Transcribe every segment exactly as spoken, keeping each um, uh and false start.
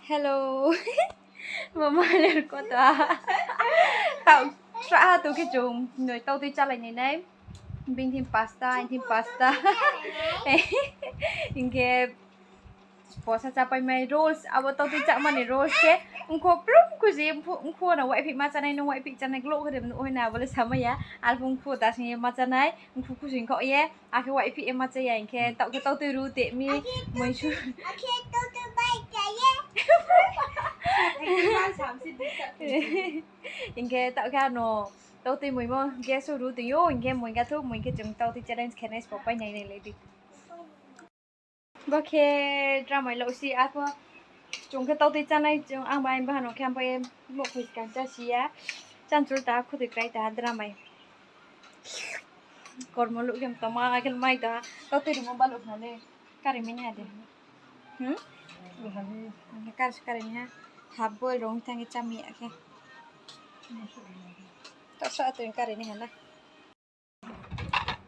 Hello. Mama ler kota. Tau sra ha to khe chung noi tau tui chálai nai nai. Bini thim pasta, ini thim pasta. Hing khe posa chápai mai rolls, abo tau tui chámani rolls khe. Ongkho plum khusi, ongkho no waiphi ma chánai, nung waiphi chánai, glo khe de nuh hoi na, abo le samai ya. Arphuh ongkho dasing ye ma chánai, ongkho khusi ongkho ye. Akhe waiphi ye ma chá ya, hing khe taoh khe tau tui ru te mi, moi su. Hing khe taoh khe ano tau tui moimo gas o ru tong ou, hing khe moi ga thu, moi khe chung tau tui challenge khe nai, sbo pai nai nai lai di. Bo khe dramai louh si, arphuh chung khe tau tui chánai, chung ang bai bahano khe ang bai nouhkhoi skang chá si ya. Chanchul ta, khutoi krai ta, dramai. Kormo louh khe tongma, akhe mai ta, tau tui rimo baluh khna le, kari mi ni ha de. Kari, kari mi ha, half boil rong thang khe chámi ya khe. Tau sa tui kari ni ha na.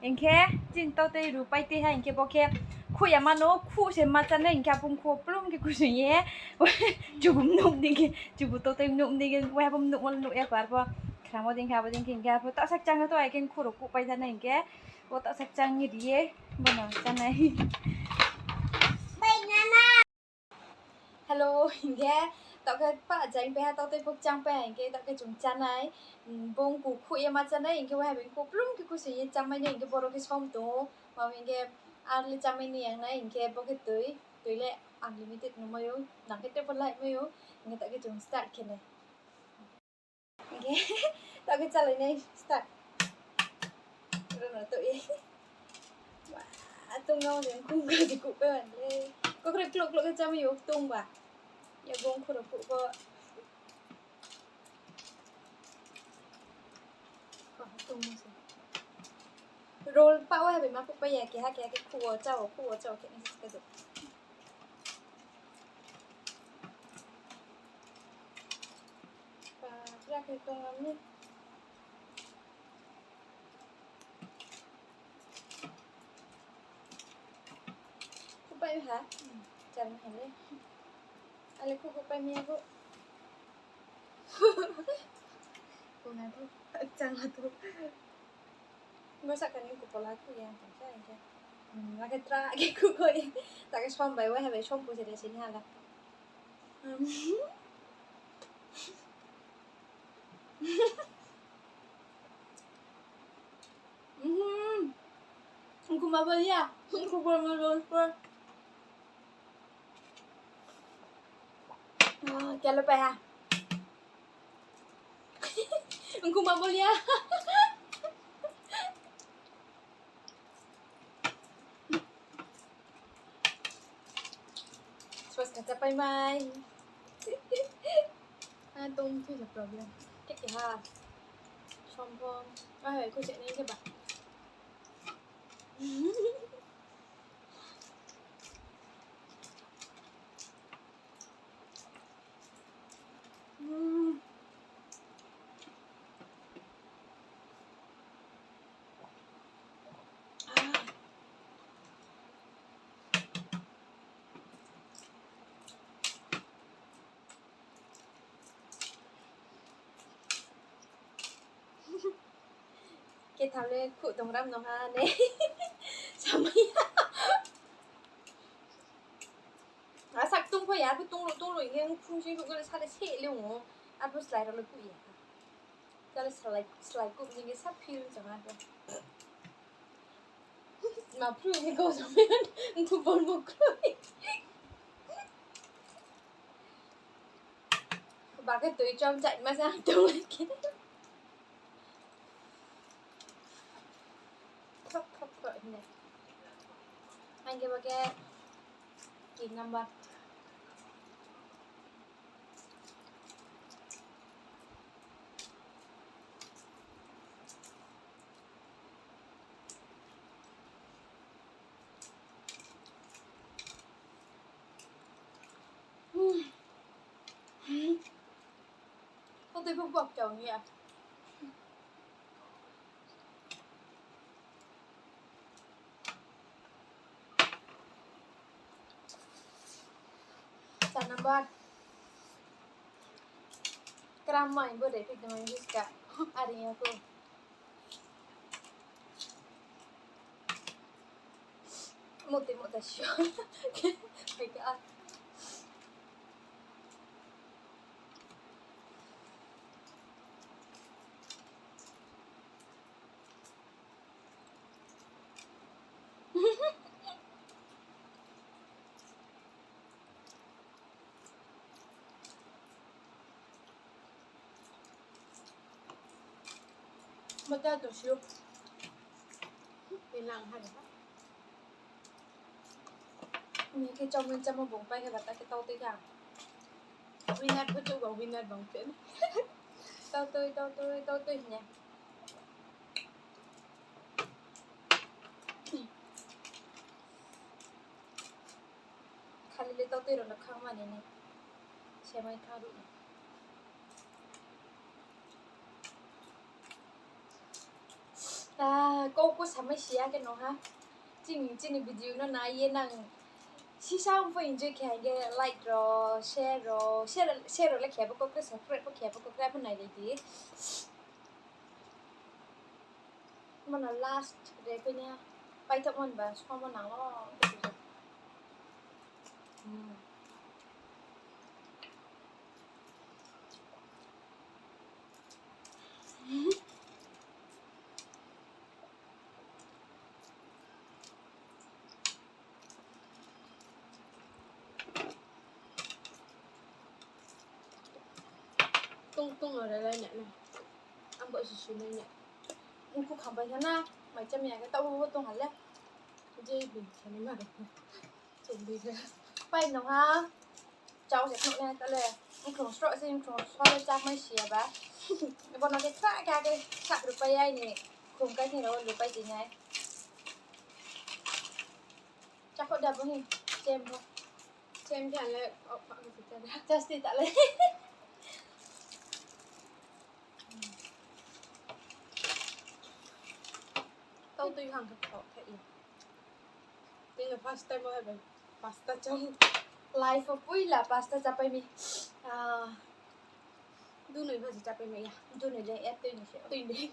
Hing khe chini tau tui ru pai tui ha, hing khe bo khe khuh ya ma no, khuh se ma chánai, hing khe arphuh ongkho plum khe khusi ye. Chubu mnuh ni khe, chubu tau tui mnuh ni khe, waiha bo mnuh mo nuh ya kho, arphuh khramo dei khe, abo dei khe, hing khe arphuh taoh sak chang to, ai khe ongkho rao kuh pai thanai, hing khe bo taoh sak chang ye ri ye, bo no chánai. Hello, hing khe taoh khe pah jai pai ha, tau tui pho kchang pai ha, hing khe taoh khe chung chánai. Bo ongkho khuh ye ma chánai, hing khe waiha bo ongkho plum khe khusi ye chámai nai, hing khe boro khe som tong ou, ma hing khe ar le chámai ni yang nai, hing khe bo khe tui, tui le unlimited nungmai ou, nang khe tei pho laimai ou, hing khe taoh khe chung start khe nai. Hing khe taoh khe chálai nai start. Ro no to ye. Wa, tong no je ongkho khuh se kuh pai man le. Kokre klok klok khe chámai ou tong ba. Ya bo ongkho rao kuh pho. Roll pah wa bai ma kuh pai ya, keha keha khe khuh wo chá wo, khuh wo chá wo khe nai se do. Ba, bra khe tong mi. Khuh pai ha, char mi ha le. Ale khuh khuh pai mi ya kho. Kona to, chang ha to. Bo sahka ni kupola khuh ya tong sa hing khe. Akhe tra khe khuh kho ye. Ta khe som bai waiha bai som pho se de sini hala. Ongkho ma bol ya, ongkho bol ma bol por. Kelo pai ha. Ongkho ma bol ya. Spas kata pai mai. Tong thu problem. Khe keha. Som pho. Ai, khuh se nai khe ba. Khe tham le khuh tong ram no ha ne. Samai ya. Asak tong pho ya, arphuh tongluh tongluh hing khe phung sing ruh khe sale seh le ong ou. Arphuh slái rao le kuh ya. Sale slái, slái kuh hing khe sa phil chang ha khe. Ma phru hing khe kau samai ya, ongkho bol mo kroi. Ba khe tui chom chai ma sa tong le khe. Khop, khop, khop hing nai. Ang khe ba khe tin number. Kau tui pho bok chao hing ya. Char number. Kram mai bo de phi de mai biska. Are ya ko. Moti mota sio. Hai ka. Mata to siu. Ilang ha de. Ni khe chowmin chámo bung pai khe bata khe tau tui kha. Winner pho chouh ba winner bang phi. Tau tui, tau tui, tau tui hing ye. Khali le tau tui rao no khang mani ni. Semai khang ruh ni. Ah, kau ko samai si ya khe no ha. Chini, chini video no nai ye nang sisa pho enjoy khe hing khe like rao, share rao, share, share rao le khe bo kau khe subscribe pho khe bo kau khe pho nailai di. Mano last re khe ni ha. Paithaoh mon ba soma nang lo. Hmm. Tong tong no re lai na na. Ang bo susu nai na. Ungku kham pai sana, mai cham ya khe taoh bo tong ha le. Je bini sani ma ro. Chung bi je. Pai no ha. Chau se khnuh nai ta le. Ungkhrung sroh se, ungkhrung sroh le chá mai si ya ba. Bo no khe kha kha khe sa rupai ya ni. Khum kai thing rao rupai ti nai. Chá kho da bo hing. Chem bo. Chem khe le, o, pha khe chá da. Just ta le. Tau tui hang khe tho khe i. Tini first time o hai bai pasta chá. Life o poila pasta chápai mi. Ah, dunoi pha se chápai mai ya. Dunoi le, eh, tui ni se. Tui ni.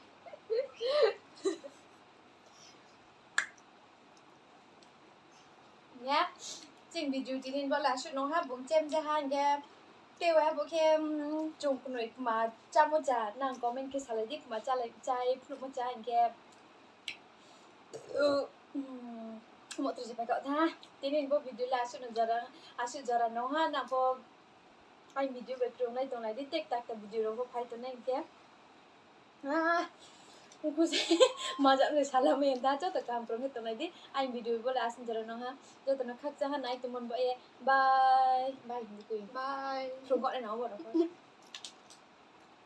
Ya, chini video tini bo le asuh no ha, bung chem ja ha hing khe, tei wa bo khe, mm, chung knoi kma chámo cha, nang comment khe salai di, kma chálai, chá ye phnuhmo cha hing khe, uh, mm, mo tru se phai kha tha. Tini bo video le asuh no jora, asuh jora no ha, nang pho aini video bai krunglai tonglai di, tek tak ta video rao pho phai tongnai hing khe. Ah, ungku se, maja le salamai ya da, joto kaham krung khe tonglai di. Aini video bo le asuh jora no ha. Joto no khakchang ha nai tongmo ni baoh ye. Bye. Bye hing di koi. Bye. Phrung kha nai na abo rao pho.